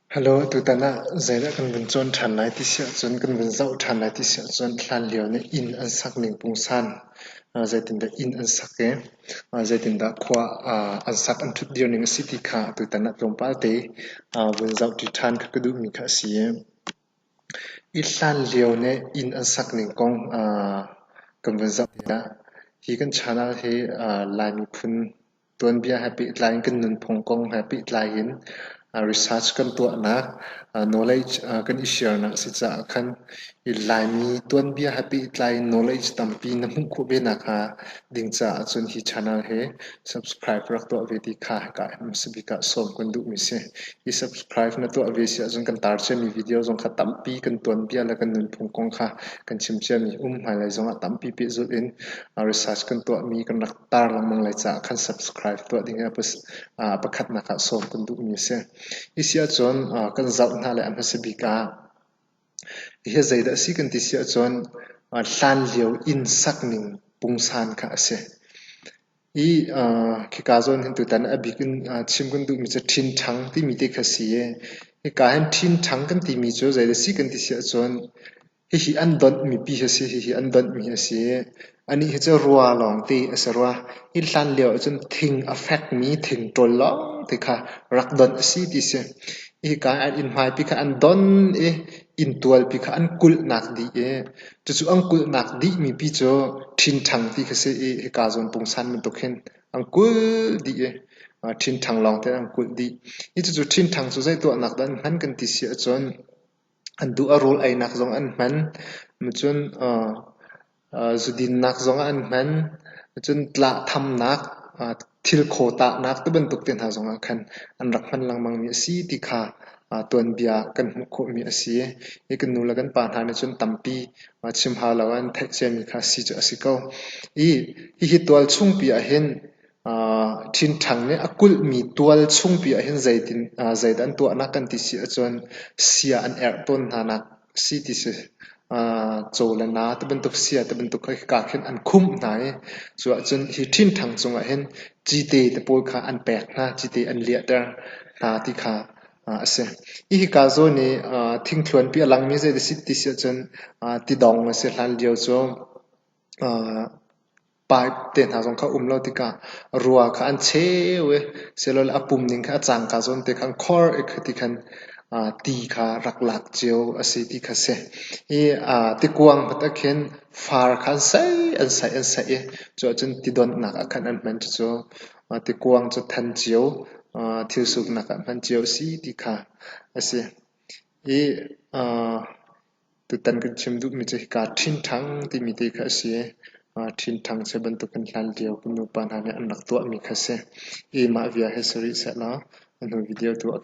Hello, tutan ah zeidah kan vun cawn ṭhan lai ti si ahcun kan vun zoh ṭhan lai ti si ahcun hlanlio nih inn an sak ning pungsan zeitindah inn an sak i zeitindah khua an sak an ṭhutdir ning a si ti kha tutan ah tlawmpal te vun zohṭi ṭhan kha ka duhmi kha a si i i hlanlio nih inn an sak ning kong kan vun zoh tikah hi kan channel hi Lai miphun Tuanbia he pehtlai in kan nunphung kong he pehtlai in research kan tuahnak, knowledge kan i share-nak a si caah khan i Laimi tuanbia he pehtlai in knowledge tampi na hmuh khawh ve nakhnga ding caah cun hi channel hi subscribe rak tuah ve ti kha hika hmasa bik ah sawm kan duhmi si. Hi subscribe na tuah ve si ahcun kan tar ciami video zong kha tampi kan tuanbia le kan nunphung kong kha kan chim ciami um hmailei zongah tampi pehzulh in research kan tuahmi kan rak tar lengmang lai caah khan subscribe tuah ding hi pakhatnak ah sawm kan duhmi a si. Hi si ahcun kan zoh hna le a hmasa bik ah hi zeidah a si kan ti si ahcun hlanlio inn sakning pungsan kha a si. Hi khika zawn hin tutan a bik in chim kan duhmi cu ṭhinṭhang timi te kha si i hika hin ṭhinṭhang kan timi cu zeidah a si kan ti si ahcun Hihi an donhmi pi hi a si, hihi an donhmi a si. Anih hi cu rua lawngte a si rua. Hi hlan lio ahcun thing a fekmi thingṭawl lawngte kha rak donh a si ti si. Hika an inn hmaipi kha an don i inntualpi kha an kulhnak dih i cucu an kulhnak dihmi pi cu ṭhinṭhang ti kha si i hika zawn pungsan bantuk hin an kulh dih i ṭhinṭhang lawngte an kulh dih. Hi cucu ṭhinṭhang cu zei tuahnak dah an hman kan ti si ahcun An duh a rawl einak zong an hman. Cun zudinnak zong ah an hman. Cun tlah thamnak, thil khaw tahnak tibantuk te hna zong ah khan an rak hman lengmang mi a si ti kha tuanbia kan hmuh khawhmi a si. Hi kan nu le kan pa hna nih cun tampi chim hau lo an theih ciami kha si cu a si ko. I hihi tual chungpi ah hin Ṭhinṭhang nih a kulhmi tual chungpi ah hin zeidah an tuahnak kan ti si ahcun sia an erh tawn hnanak si ti si. Caw le naa tibantuk sia tibantuk kha hika khin an khumh hna i cu ahcun hi ṭhinṭhang cungah hin cite te pawl kha an pek hna, cite an liahter hna ti kha a si. Hi hika zawn i thingthluanpi a langmi zeidah a si ti si ahcun tidong a si. Hlan lio cu Pipe te hna zong kha um lo tikah rua kha an cheu i silole a pum ning kha a cangka zawn te kha an khor i khati khan ti kha rak lak cio a si ti kha si. Hi tikuang hmat ah khin far kha an saih an saih an saih i cu ahcun ti donhnak ah khan an hman. Cucu tikuang cu than cio thil suknak ah hman cio a si ti kha a si. Hi Tutan kan chim duhmi cu hika ṭhinṭhang timi te kha a si. Ṭhinṭhang cu bantuk in hlanlio kan nupa hna nih an rak tuahmi kha a si. I mah via hi si rih sehlaw a hnu video tu ah.